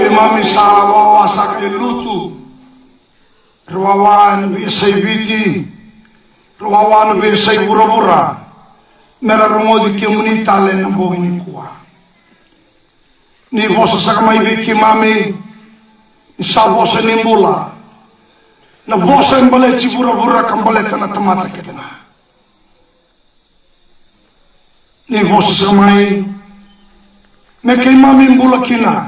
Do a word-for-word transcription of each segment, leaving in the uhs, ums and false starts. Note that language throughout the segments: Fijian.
Keimami sa wawa saka e lotu. Ra wawa ena veiyasai Viti, ra wawa ena veiyasai vuravura, me ra rogoci kemuni tale ena bogi nikua. Ni vosa saka mai vei keimami, ni sa vosa ni bula, na vosa e baleti vuravura ka baleta na tamata kece ga. Ni vosa saka mai me keimami bula kina.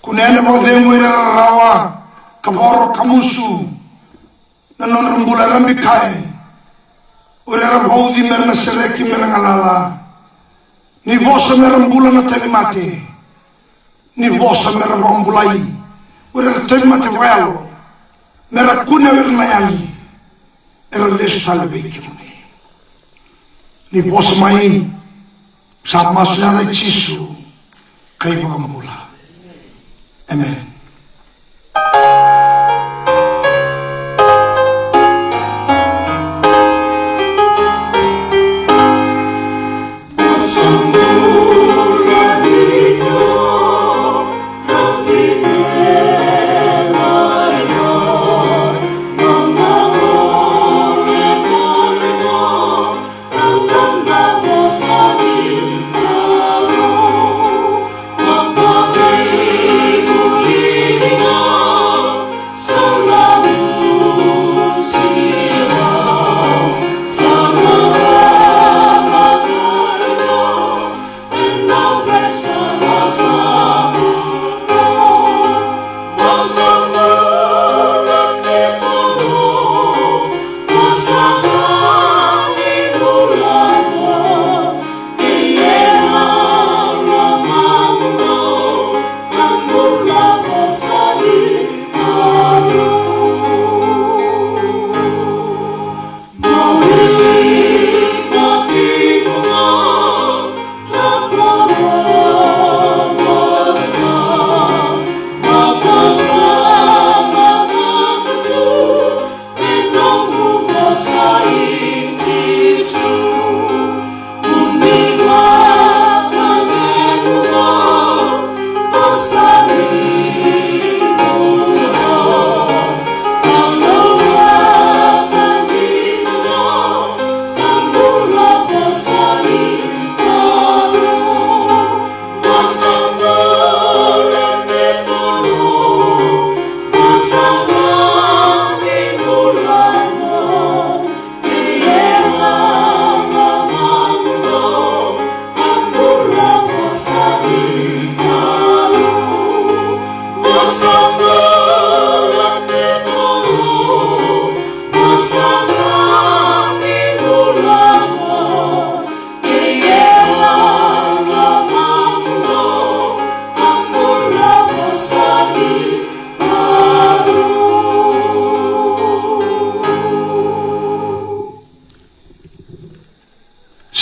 Kunea na vakacegu o ira era rarawa ka voro ka musu na nodra bula, era bikai, o ira era vauci me ra na sereki, me ra galala. Ni vosa me ra bula na tauvimate. Ni vosa me ra vakabulai o ira era tauvimate vakayalo, me ra kune o ira na yali, era lesu tale vei kemuni. Ni vosa mai, sa masu ena yaca i Jisu, ka iVakabula. Emeni.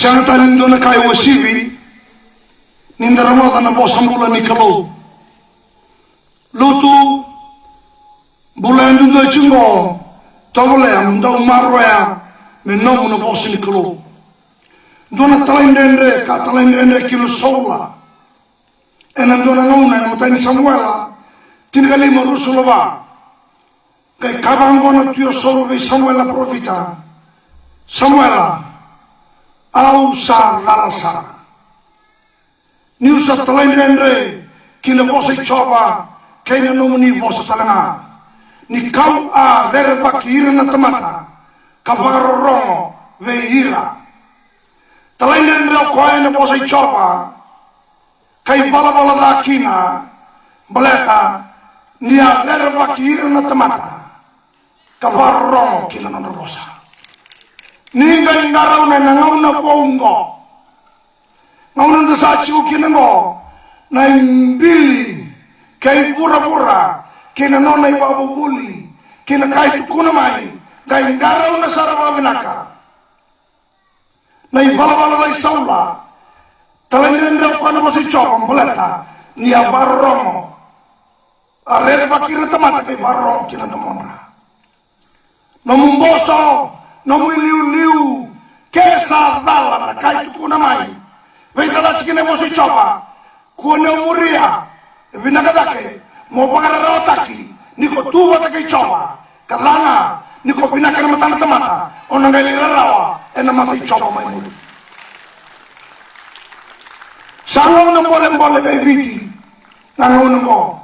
Sega tale ni dua na ka e uasivi ni da rogoca na vosa bula ni Kalou. Lotu, bula yadudua tiko qo, tovolea mo dau maroroya me nomu na vosa ni Kalou. Dua na talaidredre ka talaidredre kina o Saula ena dua na gauna ena imatai ni Samuela tinikalima ruasagavulu ka va. Qai kaya vaqo na Tui o Saula vei Samuela na parofita: Samuela, au sa cala sara. Niu sa talaidredre ki na vosa i Jiova kei na nomuni vosa tale ga, ni kau a rerevaki ira na tamata ka vakarorogo vei ira. Talaidredre o koya ena vosa i Jiova, ka ivalavala ca kina, baleta ni a rerevaki ira na tamata ka vakarorogo ki na nodra vosa. Ni qai qarauna ena gauna vou oqo, gauna da sa tiko kina oqo, na ibili kei vuravura kei na nona ivakavuvuli kei na ka e tukuna mai, qai qarauna sara vakavinaka na ivalavala ca i Saula. Talaidredre o koya na vosa i Jiova baleta ni a vakarorogo, a rerevaki ira na tamata ka vakarorogo ki na domodra. Nomu boso, nomu iliuliu, ke sa cala na ka e tukuna mai, veicalati kina na vosa i Jiova. Kua ni o muria, e vinaka cake mo vakararawataki ni ko tu vata kei Jiova, ka ca ga ni ko vinaka ena mata ni tamata, o na qai lai rarawa ena mata i Jiova mai muri. Sa gauna bolebole vei Viti na gauna oqo.